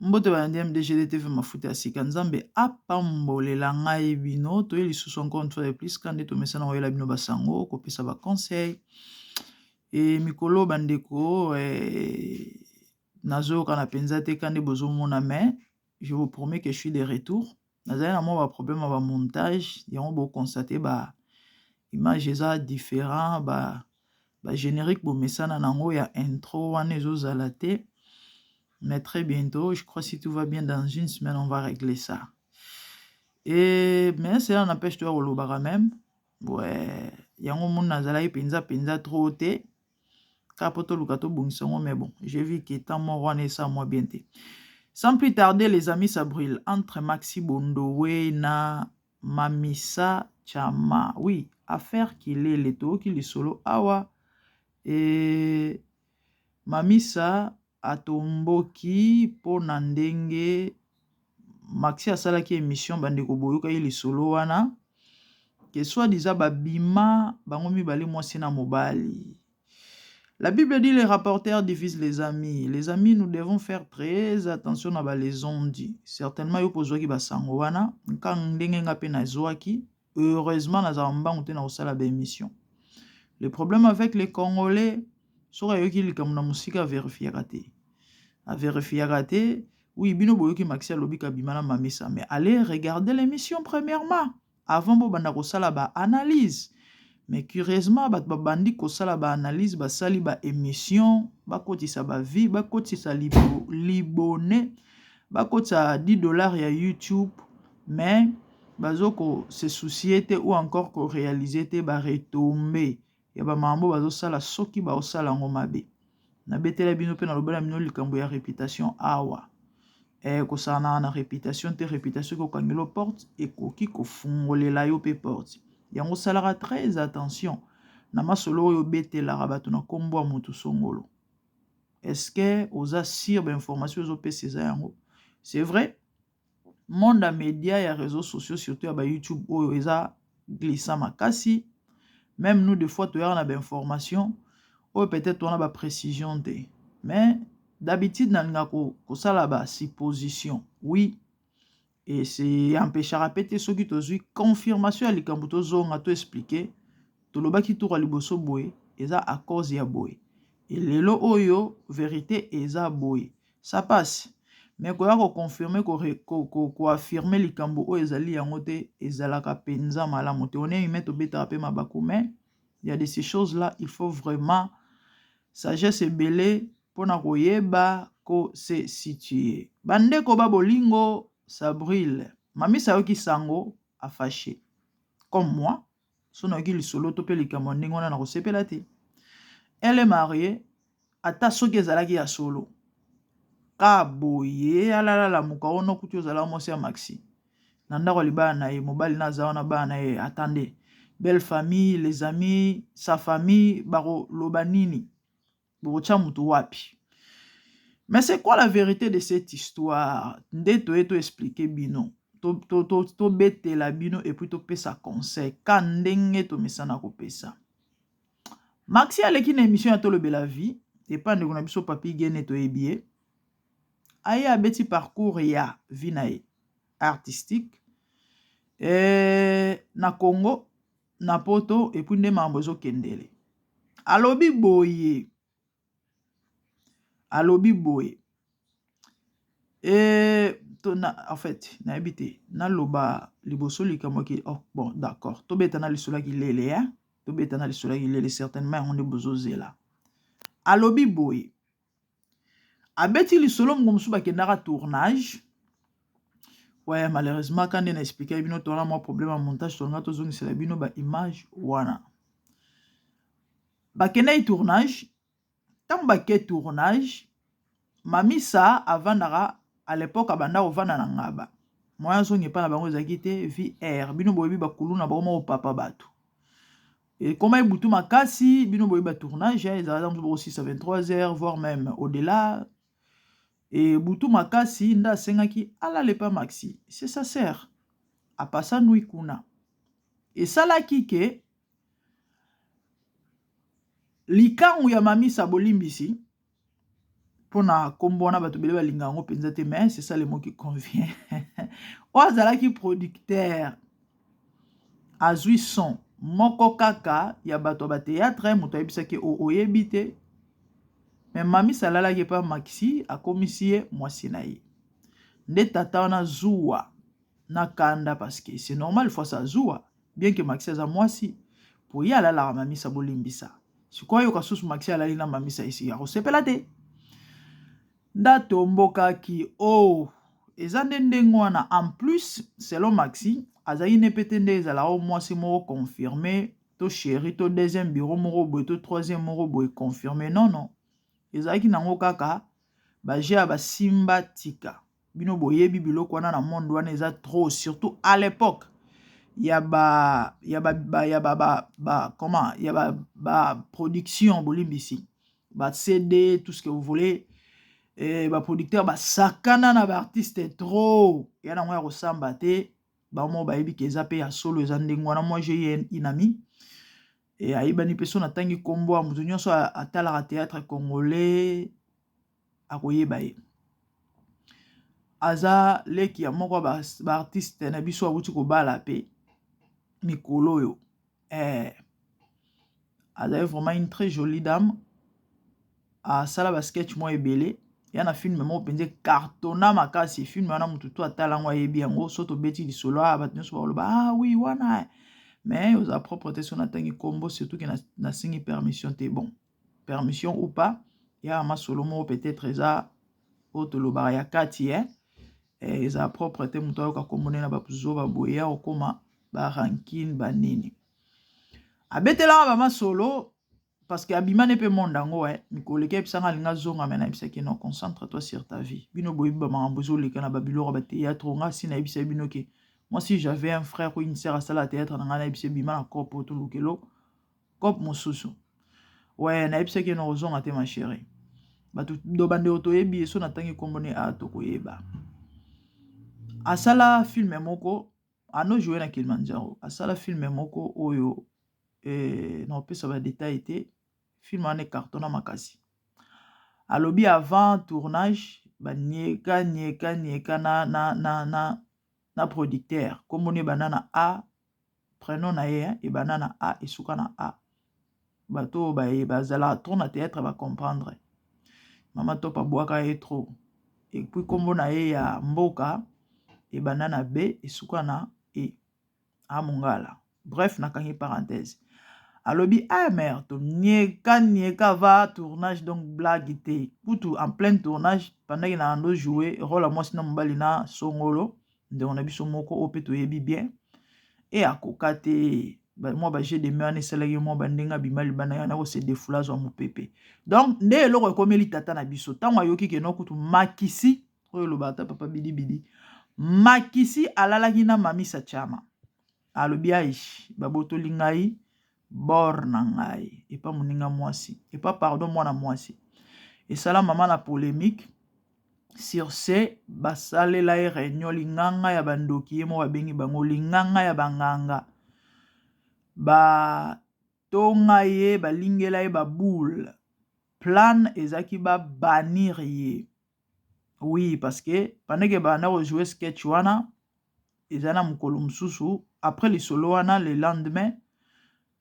Mbote balandi MDGDTV mafuta ya sika. Nzambe apambolela ngai bino. Toye lisusu encore une fois de plus ka nde tomesana koyela bino basango, kopesa ba conseil. E mikolo bandeko nazoyokana mpenza te ka nde bozomona, mais je vous promets que je suis de retour. Nazali na mwa ba problème ya ba montage, yango boconstate ba image eza différent, ba générique bomesana nango ya intro wana ezozala te. Mais très bientôt, je crois, si tout va bien, dans une semaine, on va régler ça. Et mais cela n'empêche toya kolobaka même. Ouais, yango moni nazalaki mpenza mpenza trop te kaka mpo toluka tobongisa yango, mais bon, j'ai vu que temps moko wana esa mwa bien te. Sans plus tarder, les amis, ça brûle entre Maxi Bondowe na Mamisa Chama. Oui, affaire Kilele, toyoki lisolo awa. E Mamisa atomboki mpona ndenge Maxi asalaki émission. Bandeko, boyokaki lisolo wana ke soi-disant babima bango mibale, mwasi na mobali. La Bible dit: les rapporteurs divisent les amis. Les amis, nous devons faire très attention na les on-dit. Certainement yo pozwaki basango wana nka ndenge nga mpe nazwaki. Heureusement, nazala mbangu te na kosala baémission. Le problème avec les Congolais, soki ayoki likambo na mosika, avérifiaka te, avérifiaka te. Oui, bino boyoki Maxi alobi kabima na Mamisa, mais allez regarder l'émission premièrement avant bobanda kosala baanalyse. Mais curieusement, bato babandi kosala baanalyse, basali baémission, bakotisa bavie, bakotisa libone, bakotisa 10 $ ya YouTube, mais bazoko se soucier te ou encore koréaliser te baretombées ya bamambo bazosala. Soki baosala yango mabe, nabetela bino mpe nalobela bino likambo ya réputation awa. Kosala na réputation te, réputation ekokangela porte, ekoki kofungolela yo mpe porte. Yango osalaka très attention na masolo oyo obetelaka bato na nkombo ya motu songolo. Est-ce oza sûr bainformation ozopesa eza yango? C'est vrai, monde ya média, ya réseaux sociaux, surtout ya bayoutube oyo eza glissant makasi. Même nous, des fois toyaka na bainformation oyo peut-être wana baprécision te, mais d'habitude nalingaka kosala basupposition. Oui, et c'est empêchera pe te soki tozwi confirmation ya likambo, tozonga to expliquer: tolobaki tour ya liboso boye, eza à cause ya boye, elelo oyo vérité eza boye. Ça passe. Mais koya koconfirme, koaffirme likambo oyo ezali yango te, ezalaka mpenza malamu te. On est humain, tobetaka mpe mabaku, mais il y a de ces choses là, il faut vraiment sagesse ebele mpona koyeba kose situer. Bandeko ba bolingo, ça brûle. Mamisa ayoki sango, afâché. Comme moi, so nayoki lisolo to mpe likambo ya ndenge wana, na kosepela te. Elle est mariée. Ata soki ezalaki ya solo ka boye, alalalamuka wana, okuti ozala mwasi ya Maxi na ndako ya libala na ye, mobali na aza wana, bana na ye. Attendez, belle famille, les amis, sa famille bakoloba nini? Bokotya motu wapi? Mais c'est quoi la vérité de cette histoire? Nde toye toexpliquer bino, tobetela bino et puis topesa conseil ka ndenge tomesana kopesa. Maxi aleki na émission ya Tolobela Vie epa ndeko na biso Papi Gene. Toyebi ye, aye abeti parcours ya vie na ye artistique na Congo, na Poto, et puis nde makambo ezokendele. Alobi boye, alobi boye to na, en fait, nayebi te naloba liboso likambo ki. Oh, bon, d'accord, tobeta na lisolo ya Kilele, eh? Tobeta na lisolo ya Kilele, certainement yango nde bozozela. Alobi boye, abeti lisolo mongo mosusu bakendaka tournage. Ouais, malheureusement, ka nde na expliquer bino, tona mwa problème ya montage, tolinga tozongisela bino baimage wana. Bakendaki tournage. Ntango bake tournage, Mamisa avandaka, à l'époque abanda kovanda na Ngaba. Moyen azongi epai na bango ezalaki te. VR bino boyebi bakulu na bango moko papa bato ekoma ebutu makasi. Bino boyebi batournage ezalaka mosu bokosisa 23 heures, voire même au-delà. Ebutu makasi nde asengaki alala epa Maxi, c'est sa sœur. Apasa nuit kuna. Esalaki ke likangu ya Mamisa, bolimbisi. Mpona nkombo wana, bato ebele balinga yango mpenza te, mais c'est ça le mot qui convient. Oyo azalaki producteur, azwi son moko kaka ya bato ya bathéâtre. Moto ayebisaki, oyebi te, mais Mamisa alalaki epa Maxi, akomisi ye mwasi na ye. Nde tata wana zuwa na kanda, parce que c'est normal, faut azuwa, bien que Maxi aza mwasi po ye alalaka Mamisa. Bolimbisa, sikoyo ayoka susu Maxi alali na Mamisa, esi akosepela te. Nde atombokaki. O oh, eza nde ndenge wana. En plus, selon Maxi, azalaki ne mpe te nde ezalaka o mwasi moko confirmé to chéri to deuxième bureau moko boye to troisième moko boye confirmé. Non, non, ezalaki nango kaka bajeu ya basimba tika. Bino boyebi biloko wana na monde wana eza trop, surtout à l'époque ya ba, comment, ya ba production, bolimbisi, ba CD, tout ce que vous voulez. Baproducteur basakana na baartiste trop ya nango ya kosamba te. Bango bayebi ke eza mpe ya solo, eza ndenge wana. Moi, j'ai une amie e ayebani mpe, so natangi nkombo ya moto nyonso atalaka théâtre congolais akoyeba ye. Aza leki ya moko ya baartiste na biso, awuti kobala mpe mikolo oyo. Azali vraiment une très jolie dame, asala basketch moko ebele ya na film moko mpenza cartonna makasi. Film wana, motu to atala yango ayebi yango. So tobeti lisolo aya, bato nyonso bakoloba: "Ah oui, wana." Mais oza propre te so natangi nkombo, surtout ke nasengi permission te. Bon, permission ou pas, ya masolo moko peut-être eza oyo tolobaka ya kati, eza propre te moto ayoka nkombo nde na bazoba boye ya kokóma barancune banini. Abetelaka bamasolo parce que abima ne mpe monde yango. Mikolo eke ayebisanga alinga azonga, mais nayebisaki: "Non, concentre toi sur ta vie." Bino boyebi bamakambo ezoleka na babiloko ya bathéâtre. Nga si nayebisa bino ke moi, si j'avais un frère ou une sœur asala théâtre na ngai, nayebisa: "Bima na cope oyo, tolukelo cope mosusu." We nayebisaki: "Na kozonga te, ma chérie." Bato do bandeko toyebi ye, so natangi nkombo ne a tokoyeba. Asala film moko, ano joue na Kilimanjaro. Asala film moko oyo na kopesa badétail te. Film wana ecartonna makasi. Alobi avant tournage, banieka nieka nieka na producteur. Nkombo no ebanda na A, prénom na ye ebanda na A, esuka na A. Bato oyo bazalaka trop na théâtre bacomprendre. Mama Top abwaka ye trop. Et puis nkombo na ye ya mboka ebanda na B, esuka na E, a mongala. Bref, nakangi parenthèse. Alobi: "Ah mare, tonieka nieka va tournage, donc blague te." Kutu en plein tournage, pendant na ando jouer rôle ya mwasi na mobali na songolo, ndeko na biso moko oyo mpe toyebi bien, e akoka te. Mwa bajeu de main wana esalaki mwa bandenge, abima libanda yana kose défouler, azwa mopepe. Donc nde eloko ekomeli tata na biso ntango ayoki keno kutu Makisi oyo elobaka ata papa Bidibidi, Makisi alalaki na Mamisa Chama. Alobi: "Aish, babotoli ngai bor na ngai epa moninga mwasi, epa, pardon, mwana mwasi." Esala mama na polémique. Sur ce, basalela ye réunion, linganga ya bandoki, ye moko babengi bango linganga ya banganga, batonga ye, balingela ye baboule. Plan ezalaki babannir ye. Oui, parce que pendant ke banda kojouer sketch wana, eza na mokolo mosusu après lisolo wana, le lendemain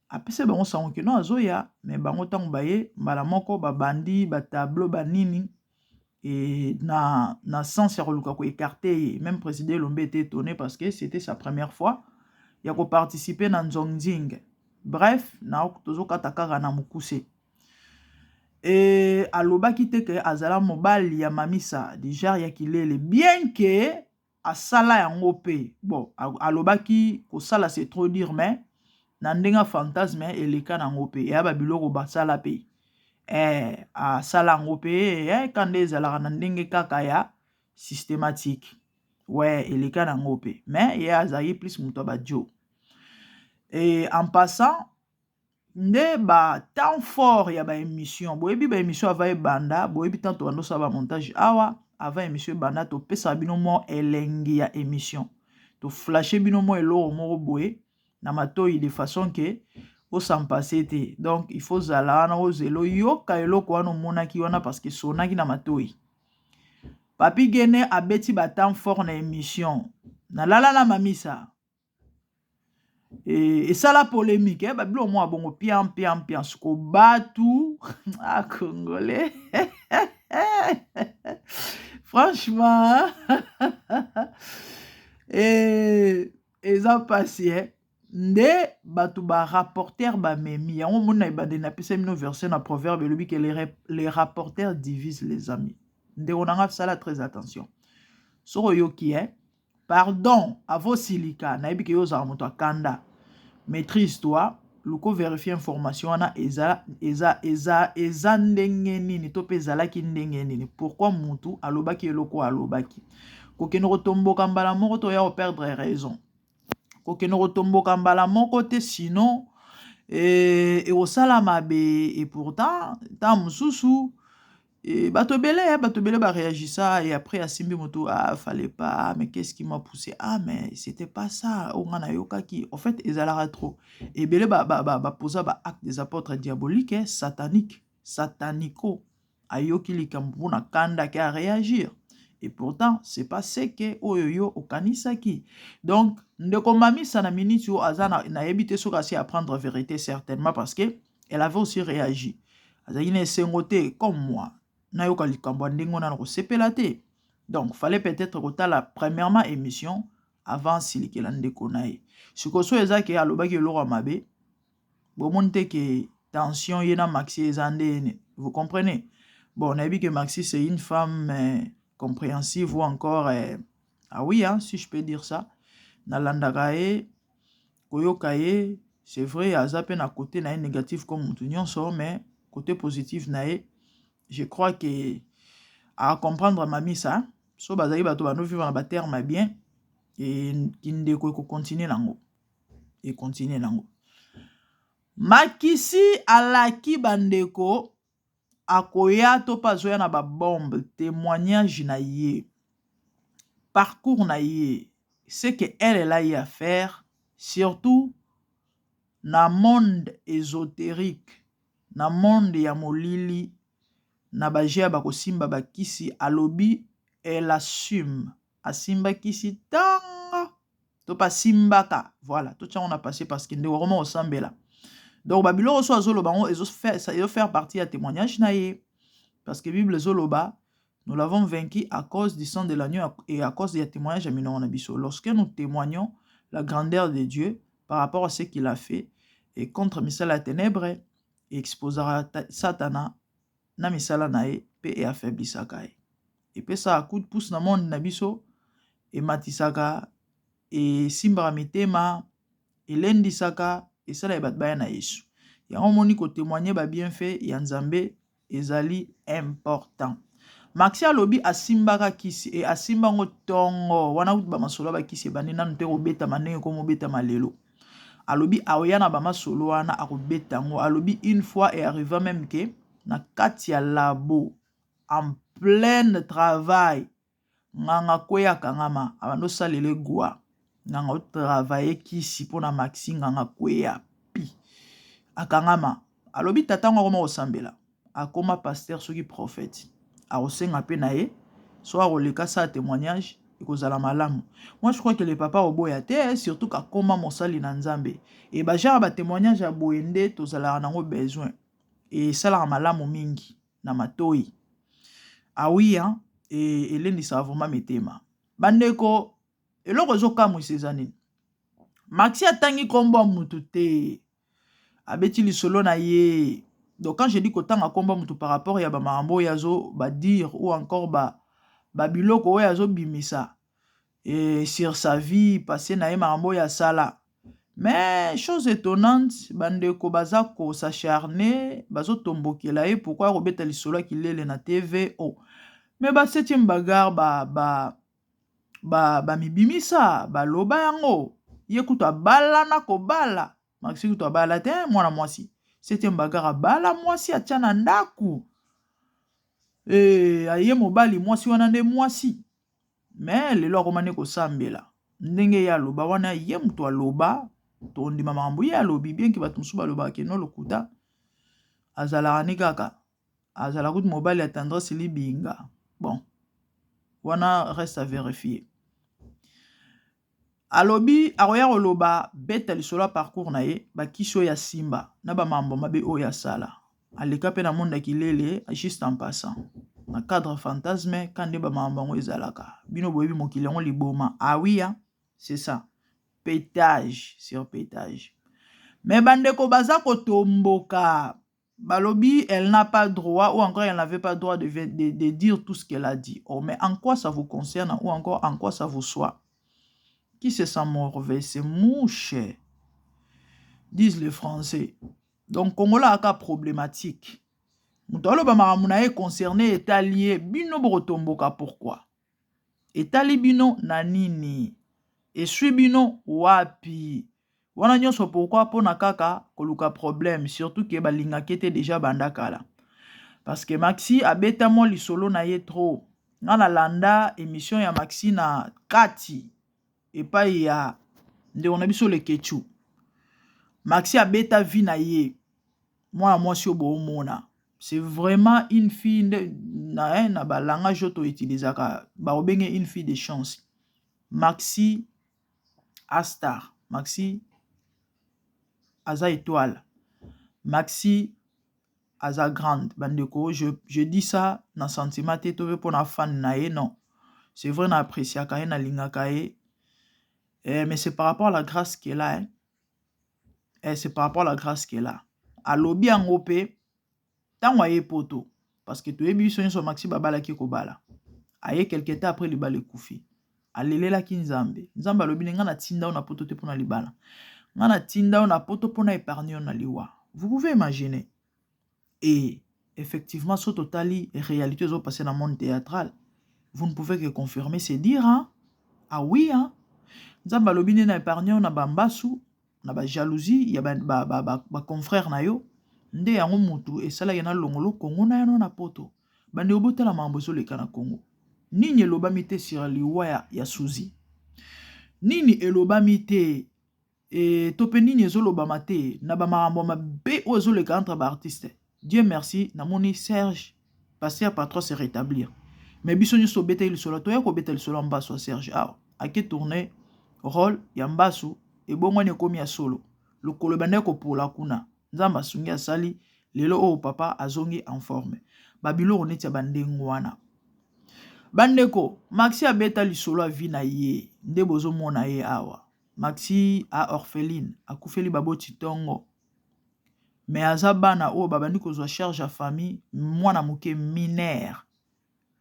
apesi bango sango keno azoya. Mais bango ntango baye, mbala moko babandi batableau banini e na sens ya koluka koécarter ye. Même président Elombe était étonné parce que c'était sa première fois ya koparticiper na nzonzing. Bref, na tozokata kaka na mokuse. E alobaki te ke azala mobali ya Mamisa du genre ya kilele, bien ke asala yango mpe. Bon, alobaki kosala, c'est trop dire, mais na ndenge ya fantasme eleka nango mpe eya babiloko basala mpe. Asala yango mpe ka nde ezalaka na ndenge kaka ya systématique. We eleka nango mpe, mais ye azalaki plus moto ya badio. E en passant nde batemps fort ya baémission, boyebi baémission avant ebanda, boyebi ntango tobanda osala bamontage awa, avant émission ebanda, topesaka bino mwa elengi ya émission, toflashe bino mwa eloko moko boye na matoi, de façon ke Osampase te. Donc il faut zala wana, ozela, oyoka eloko wana omonaki wana, parce que sonaki na matoi. Papi Gene abeti batemps fort na émission nalala na Mamisa. Esala polémique, babilo mwa bongo pian pian pian. Siko batu, ah, congolais, franchement, eza mpasi, eh? Nde bato barapporter bamemi yango. Omoni, na ebandeli napesa bino verset na Proverbe, elobi ke les rapporteurs divisent les amis. Ndeko na nga, sala très attention soki oyoki, eh? Pardon, avosilika, nayebi ke yo ozala moto akanda. Maîtrise toi, luko vérifie information wana eza, eza, eza, eza ndenge nini to mpe ezalaki ndenge nini. Pourquoi mutu alobaki eloko alobaki? Kokende kotomboka mbala moko to oya koperdre raison. Kokende kotomboka mbala moko te, sinon ekosala mabe. Et pourtant, ntango mosusu bato ebele, bato ebele baréagissa et après asimbi moto: ah, fallait pas, mais qu'est-ce qui m'a poussé? Ah, mais c'était pas ça oyo nga nayokaki. En fait, ezalaka trop ebele baposa ba baacte des apôtres diabolique, eh, satanique, satanico. Ayoki likambo mpona kanda ake aréagir et pourtant c'est pas ce que oyo yo okanisaki. Donc ndeko Mamisa, na minute oyo aza, nayebi te soki asi apprendre vérité, certainement, parce que elle avait aussi réagi. Azalaki na esengo te comme moi. Nayoka likambo ya ndenge wana, na kosepela te. Donc fallait peut-être kotala premièrement émission avant silikela ndeko na ye. Sikoyo so eza ke alobaki eloko ya mabe, bomoni te ke tension ye na Maxi eza ndene? Vous comprenez? Bon, nayebi ke Maxi, c'est une femme compréhensive ou encore, ah oui, hein, si je peux dire ça. Nalandaka ye, koyoka ye, c'est vrai, aza mpe na côté na ye négatif comme motu nyonso, mais côté positif na ye, je crois que acomprendre Mamisa. So bazali bato bandovivre na baterme bien, kindeko ekocontinue nango, econtinue nango. Makisi alaki bandeko, akoya to mpe azoya na babombe témoignage na ye, parcours na ye, ce que elle, elle a eu à faire, surtout na monde ésotérique, na monde ya molili, na baje ya bakosimba bakisi. Alobi elle assume, asimba kisi ntanga to mpe asimbaka. Voilà, totiango na passé parce que ndeko akoma kosambela. Donc babiloko so azoloba yango, ezofaire partie ya témoignage na ye, parce que Bible ezoloba: nous l'avons vaincu à cause du sang de l'agneau et à cause ya témoignage ya minoko na biso. Lorsque nous témoignons la grandeur de Dieu par rapport à ce qu'il a fait et contre misala ya ténèbre, exposaka Satana na misala na ye mpe eaffaiblisaka ye, epesaka coup de pouce na monde na biso, ematisaka, esimbaka mitema, elendisaka, esalaka bato baya na Yesu. Yango omoni, kotémoigne babienfait ya Nzambe ezali important. Maxi alobi asimbaka kisi e asimba yango ntongo wana. Kutu bamasolo ya bakisi ebandi nanu te kobetama ndenge komobetama lelo. Alobi aoya na bamasolo wana, akobeta yango. Alobi une fois e arriva même ke na kati ya labo, en pleine travail, nganga kweya, akangama, abandi osalela egwa. Nganga otravaille kisi mpona Maxi, nganga kweya pi akangama. Alobi tata ngo akoma kosambela, akoma pasteur soki prophète. Akosenga mpe na ye so akoleka sa témoignage, ekozala malamu. Moi, je crois que le papa oboya te, surtout kakoma mosali na Nzambe. E bagenre batémoignage ya boye nde tozalaka nango besoin, esalaka malamu mingi na matoi. Awi, elendisaka vraiment mitema. Bandeko, eloko ezokamwisa eza nini? Maxi atangi nkombo ya mutu te, abeti lisolo na ye. Donc quand je dis kotanga nkombo ya mutu par rapport ya bamakambo oyo azo badire ou encore babiloko oyo azobimisa sur sa vie passée na ye, makambo oyo asala. Mais chose étonnante, bandeko baza kos'acharner, bazotombokela ye. Pourquoi akobeta lisolo ya kilele na TV? O mais ba septième bagarre bamibimisa, ba, baloba yango. Ye kutu abala na kobala, Maxi kutu abala te mwana mwasi. Septième bagarre abala mwasi, atia na ndako e, aye mobali, mwasi wana nde mwasi. Mais lelo akoma nde kosambela ndenge ye aloba wana, ye moto aloba. Tondima makambo ye alobi, bien que bato mosusu balobaka que non, lokuta. Azalaka ni kaka azala kutu mobali ya Tendresse Libinga. Bon, wana reste à vérifier. Alobi akoya koloba, beta lisolo ya parcours na ye, bakisi oyo ya simba na bamambo mabe oyo asala. Aleka mpe na monde ya kilele, juste en passant na cadre fantasme ka nde bamambo yango ezalaka. Bino boyebi mokili yango liboma. Ah oui, hein? C'est ça, pétage sur pétage. Mais bandeko baza kotomboka, balobi elle n'a pas droit ou encore elle n'avait pas droit de dire tout ce qu'elle a dit. Oh, mais en quoi ça vous concerne ou encore en quoi ça vous soit? Qui se sent mauvais se mouche, disent les Français. Donc Congolais aka problématique. Moto aloba makambo na ye concerné, etali ye, bino bokotomboka. Pourquoi? Etali bino na nini? Eswi bino wapi? Wana nyonso pourquoi? Mpona kaka koluka problème, surtout que balingaki ete déjà banda kala, parce que Maxi abeta mwa lisolo na ye trop. Nga nalanda émission ya Maxi na kati epai ya ndeko na biso Lekechu. Maxi abeta vie na ye. Mwana mwasi oyo boomona, c'est vraiment une fille nde na balangage oyo toutilisaka, bakobenge une fille de chance. Maxi a star, Maxi aza étoile, Maxi aza grande. Bandeko, je dis ça na sentiment te to mpe mpona fan na ye, non. C'est vrai, na appréciaka ye, nalingaka ye, mais c'est par rapport à la grâce qu'elle a, hein? C'est par rapport à la grâce qu'elle a. Alobi yango mpe ntango aye Poto, parce que toyebi biso nyonso, Maxi babalaki kobala, aye quelque temps après libala ekufi. Alelelaki Nzambe. Nzambe alobi ne: "Ngai natinda yo na Poto te mpona libala, ngai natinda yo na Poto mpona épargne yo na liwa." Vous pouvez imaginer. Et effectivement, so totali réalité ezopasser na monde théâtral, vous ne pouvez que confirmer, c'est dire, hein? Ah oui, hein? Nzambe alobi nde na épargne yo na bambasu, na bajalousie ya baconfrère ba na yo. Nde yango mutu esalaki na longolo Kongo na yano na Poto. Bandeko, botala makambo ezoleka na Kongo. Nini elobami te sur liwa ya Suzi? Nini elobami te to mpe nini ezolobama te na bamakambo mabe oyo ezoleka entre baartiste? Dieu merci, namoni Serge, pasteur patron, se rétablir. Mais biso nyonso tobetaki lisolo, toya kobeta lisolo ya mbasu ya Serge awa. Ake tourne rôle ya mbasu, ebongwani, ekomi ya solo. Lokolo ebandaki kopola kuna, Nzambe asungi, asali lelo oyo papa azongi en forme. Babiloko neti ya bandenge wana. Bandeko, Maxi abeta lisolo ya vie na ye nde bozomona ye awa. Maxi a orpheline, akufeli baboti ntongo, mais aza bana oyo babandi kozwa charge ya famille, mwana moke, mineur,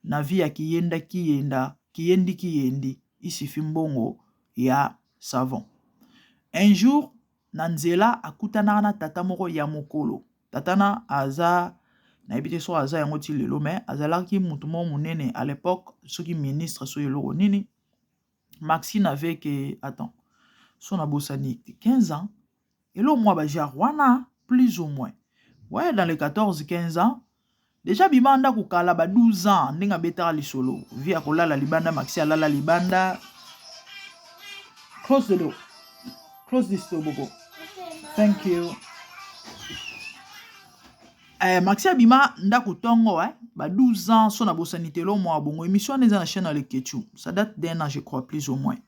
na vie ya kiyenda kiyenda, kiyendi kiyendi, isifi mbongo ya savon. Un jour na nzela akutanaka na tata moko ya mokolo. Tata na aza, nayebi te soki aza yango ti lelo, mais azalaki motu moko monene à l'époque, soki ministre, soki eloko nini. Maxi n'avait que, attends, so nabosani, 15 ans, eloko mwa bagenre wana, plus ou moins, ouais, dans les 14 15 ans déjà. Bima ndako kala ba 12 ans. Ndenge abetaka lisolo vie ya kolala libanda, Maxi alala libanda. Close the door, close this door, Bobo. Thank you. Maxi abima ndako ntongo, ba 12 ans, so nabosani te, lo mwa bongo. Émission wana eza na chaîne ya Lekechu, ça date d'un an, je crois, plus ou moins.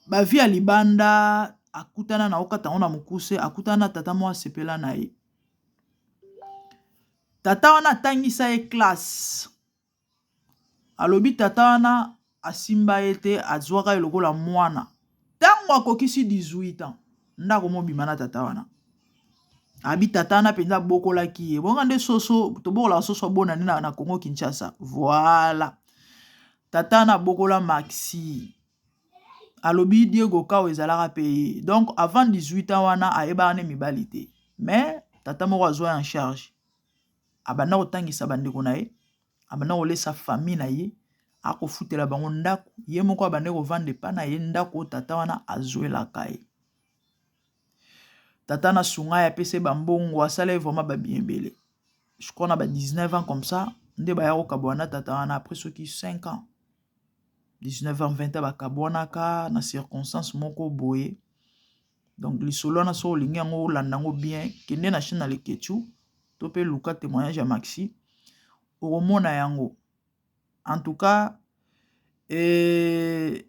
Bavie ya libanda, akutana na okata yango na mokuse. Akutana na tata moko, asepela na ye. Tata wana atangisa ye classe. Alobi tata wana asimba ye te, azwaka ye lokola mwana. Ntango akokisi 18 ans, ndako mobima na tata wana. Abi tata wana mpenza abokolaki ye bonga nde soso tobokolaka soso abona nde na Congo Kinshasa. Voilà, tata wana abokola Maxi. Alobi Diego Kao ezalaka mpe ye. Donc avant 18 ans wana ayebaka nde mibali te, mais tata moko azwa en charge, abanda kotangisa bandeko na ye, abanda kolesa famille na ye, akofutela bango ndako. Ye moko abandi kovanda epa na ye, ndako oyo tata wana azwelaka ye. Tata na sunga ye, apesa ye bambongo, asala ye vraiment babien ebele. Je crois na ba 19 ans comme ça nde baya kokabwana na tata wana, après soki 5 ans. 19 ans, 20 ans, bakabwanaka na circonstance moko boye. Donc lisolo wana, soki olingi yango, olanda yango bien, kende na chaîne na Leketchou to mpe luka témoignage ya Maxi, okomona yango. En tout cas, ya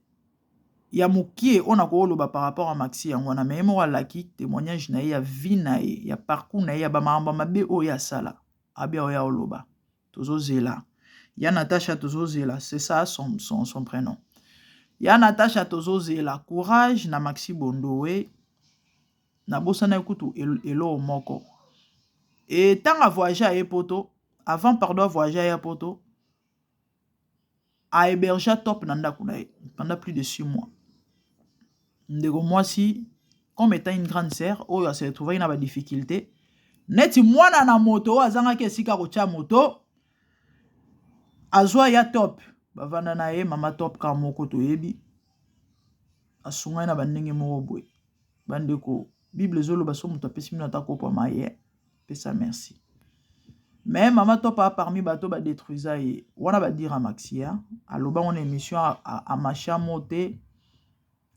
mokie oyo nakoloba par rapport à Maxi, yango wana. Me ye moko alaki témoignage na ye ya vie na ye, ya parcours na ye, ya bamakambo mabe oyo asala, abia oyo oloba. Tozozela ya Natasha, tozozela, c'est ça son prénom, ya Natasha, tozozela. Courage na Maxi Bondowe. Nabosana kutu eloko moko. E ntango avoyage aye Poto, avant, pardon, avoyage aya Poto, ahébergea Top na ndako na ye pendant plus de 6 mois. Ndeko mwasi, comme étant une grande sœur oyo ase retrouvaki na badifficulté, neti mwana na moto oyo azangaki esika kotia moto, azwa ya Top, bavanda na ye. Mama Top kaka moko toyebi, asungai na bandenge moko boye. Bandeko, Bible ezoloba so moto apesi bino ata kopo maye, pesa merci. Mais mama Top a parmi bato badétruisa ye wana, badira Maxi ya aloba ngo na émission, amashamo te,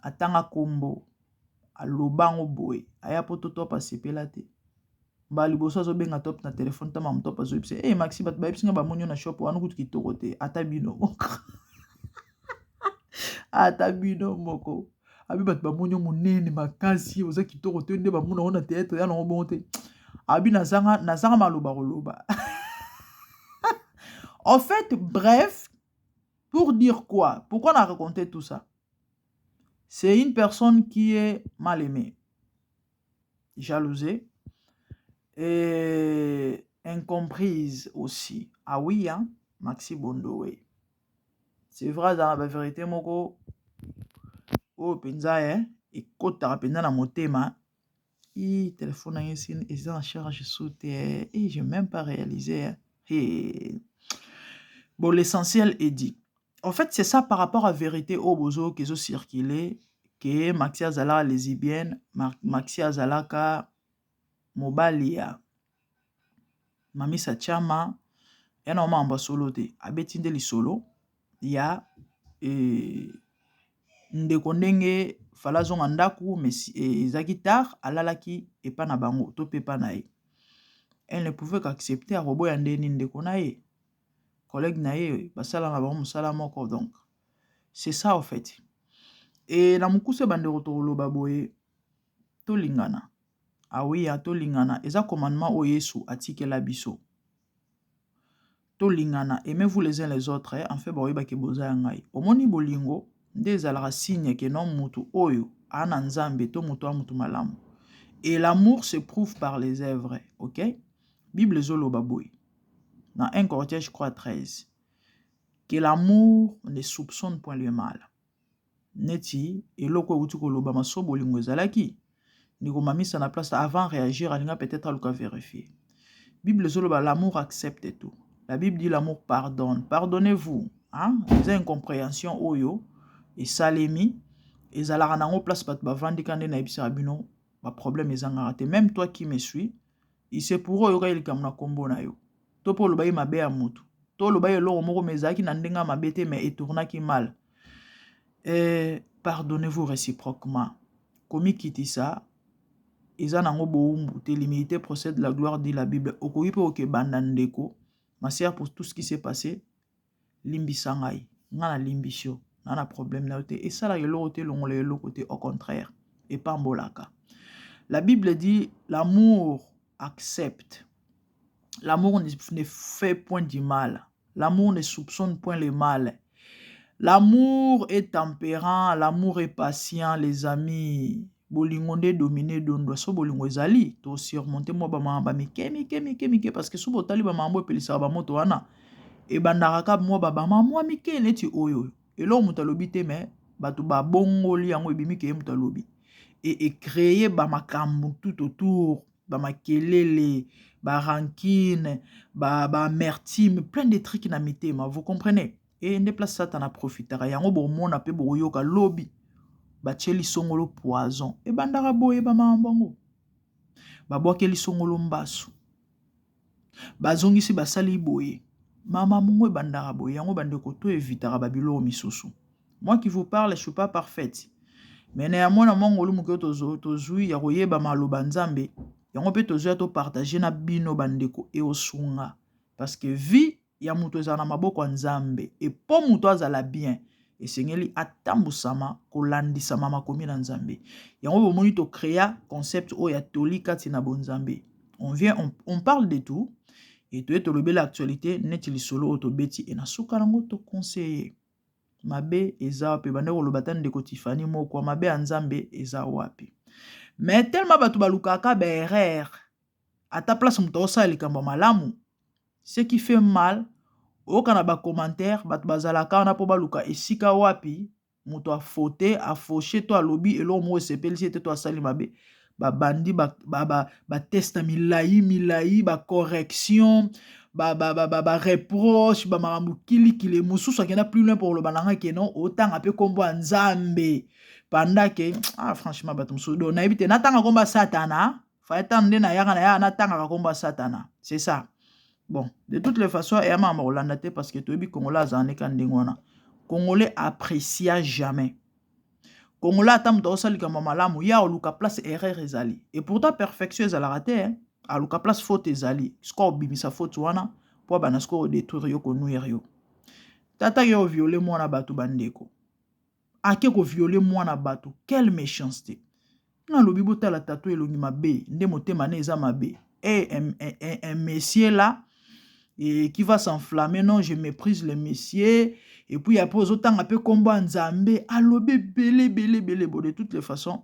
atanga kombo, aloba ngo boye. Aya po to Top asepela te. Mbala liboso azobenga Top na telefone, ta mama Top azoyebisa: "Hey, Maxi, bato bayebisi nga bamoni yo na shop wana, kutu kitoko te, ata bino moko, ata bino moko." Abi bato bamoni yo monene makasi, oza kitoko te, nde bamona ngo na théâtre ya nango bongo te. Abi nazanga maloba koloba. En fait, bref, pour dire quoi? Pourquoi on a raconté tout ça? C'est une personne qui est mal aimée, jalousée et incomprise aussi. Ah oui, hein, Maxi Bondowe, c'est vrai, dans la vérité moko oyo mpenza ekotaka mpenza na motema. I telefone na ye eza en charge so te et j'ai même pas réalisé. Et bon, l'essentiel est dit. En fait, c'est ça par rapport à vérité oyo bozoyoka ezocircule ke Maxi azalaka lesbienne, Maxi azalaka mobali ya Mamisa Chama. Ya na makambo ya solo te, abeti nde lisolo ya ndeko ndenge fala azonga ndako, mais ezalaki tard, alalaki epa na bango to mpe epa na ye. Elle ne pouvait qu'accepter, akoboya ndeni ndeko na ye, collègue na ye, basala na bango mosala moko. Donc c'est ça, en fait. E na mokuse, bandeko, tokoloba boye: tolingana. Awiya, tolingana, eza commandement oyo Yesu atikela biso. Tolingana, aimez-vous les uns les autres, en fait baoyebaki boza ya ngai. Omoni, bolingo nde ezalaka signe ke no mutu oyo aa na Nzambe to moto a mutu malamu. Et l'amour se prouve par les œuvres, ok? Bible ezoloba boye na 1 Corinthiens, je crois, 13, que l'amour ne soupçonne point le mal. Neti eloko euti kolobama, so bolingo ezalaki, ndeko Mamisa na place avant réagir, alinga peut-être aluka vérifier. Bible ezoloba: l'amour accepte tout. La Bible dit: l'amour pardonne. Pardonnez-vous, hein? Eza incompréhension oyo esalemi, ezalaka nango place bato bavandika. Nde nayebisaka bino, baproblème ezangaka te. Même toi qui me suis, il se pourrait oyoka ye likambo na nkombo na yo, to mpo oloba ye mabe ya motu, to oloba ye eloko moko, mais ezalaki na ndenge ya mabe te, mais etournaki mal. Pardonnez-vous réciproquement. Komikitisa eza nango bowumbu te. L'humilité procède de la gloire, dit la Bible. Okoki mpe okebanda: "Ndeko, ma sœur, pour tout ce qui s'est passé, limbisa ngai, ngai nalimbisi yo, na na problème na yo te." Esalaka eloko te, elongola eloko te, au contraire, epambolaka. La Bible dit: l'amour accepte, l'amour ne fait point du mal, l'amour ne soupçonne point le mal, l'amour est tempérant, l'amour est patient. Les amis, bolingo nde domine dondwa. So bolingo ezali, tosurmonte mwa bamakambo mike mike mike mike, parce que so botali bamakambo epelisaka bamoto wana, ebandaka kaka mwa babama mwa mike, neti oyo eloko moto alobi te, me bato babongoli yango, ebimi ke ye moto alobi, e ecréer bamakambo tout autour, bamakelele, barancune, baamertume, plein de trucs na mitema, vous comprenez? E nde place Satana aprofitaka yango. Bomona mpe bokoyoka lobi batieli songolo poison. Ebandaka boye, bamakambo yango, babwakeli songolo mbasu, bazongisi, basali boye, mama mongo. Ebandaka boye yango. Bandeko, to evitaka babiloko misusu. Moi qui vous parle, je suis pas parfaite. Mais na ya mwana mwa ngolu moke tozwi ya koyeba maloba Nzambe, yango mpe tozwi ya topartage na bino bandeko eosunga. Parce que vie ya moto ezala na maboko ya Nzambe. Et po moto azala bien, esengeli atambusama kolandisama makomi na Nzambe. Yango bomoni to créa concept oyo ya toli kati na bonzambe. On vient, on parle de tout. Et toye tolobela actualité neti lisolo oyo tobeti e na suka nango to conseiller. Mabe eza wapi? Bande koloba ta ndeko Tiffany moko mabe ya Nzambe eza wapi? Mais tellement bato balukaka ba erreur ata place moto osala likambo malamu, ce qui fait mal, oyoka na bacommentaire bato bazalaka wana mpo baluka esika wapi moto afaute, afauche to alobi eloko moko esepelisi ete to asali mabe. Babandi bateste milai milai, bacorrection, bareproche, bamakambo kilikili. Mosusu akenda plus loin po koloba na ngai ke non, otanga mpe nkombo ya Nzambe pendant ke, ah, franchement, bato mosusu do nayebi te. Natanga nkombo ya Satana, fallait nde nayaka na yaka natangaka nkombo ya Satana, c'est ça. Bon, de toutes les façons, eya makambo kolanda te parce que toyebi Congolais azala ndeka ndenge wana. Congolais apprécia jamais. Congolais, ata moto akosala likambo malamu, ye aluka place erreur ezali. Et pourtant perfection ezalaka te. Aluka place faute ezali, sikoyo obimisa faute wana mpo abanda sikoyo odétruire yo, konuire yo. Tata ye oviole mwana bato, bandeko, ake koviole mwana bato. Quelle méchanceté! Nalobi botala tata elongi mabe nde motema ne eza mabe. E un monsieur là et qui va s'enflammer: non, je méprise le monsieur. Et puis après ozotanga mpe nkombo ya Nzambe, alobi ebele ebele ebele. Bo, de toutes les façons,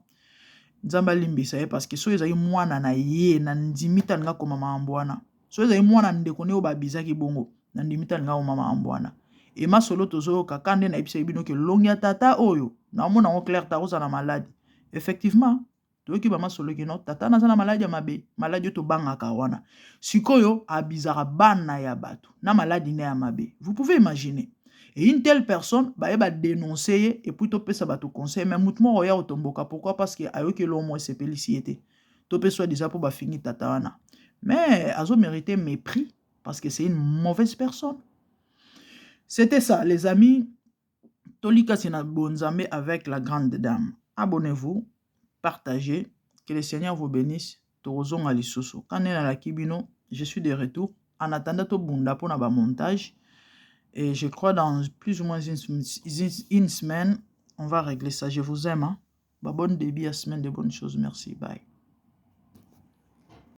Nzambe alimbisa ye parce que soki ezali mwana na ye, na ndimi te alinga koma makambo wana. Soki ezali mwana ndeko nde oyo babizaki bongo, na ndimi te alinga koma makambo wana. Ema solo tozoyoka ka nde nayebisaki bino ke longi ya tata oyo naomona yango clair ta kozala na maladi. Effectivement, toyoki bamasolo kino tata naza na maladi ya mabe, maladi oyo tobangaka wana. Sikoyo abizaka bana ya bato na maladi ne ya mabe, vous pouvez imaginer. Et une telle personne, baye badénonce ye et puis topesa bato conseil, mais mutu moko oya kotomboka. Pourquoi? Parce que ayoki eloko moko esepelisi ye te, to mpe soi disant mpo bafingi tata wana. Mais azomérite mépris parce que c'est une mauvaise personne. C'était ça, les amis. Tolikasi na bonzambe avec la grande dame. Abonnez-vous, partagez, que le Seigneur vous bénisse. Tokozonga lisusu quand nde nalaki bino, je suis de retour. En attendant, tobunda mpona bamontage et je crois dans plus ou moins une semaine, on va régler ça. Je vous aime, hein? Bah, bon début à semaine de bonnes choses. Merci, bye.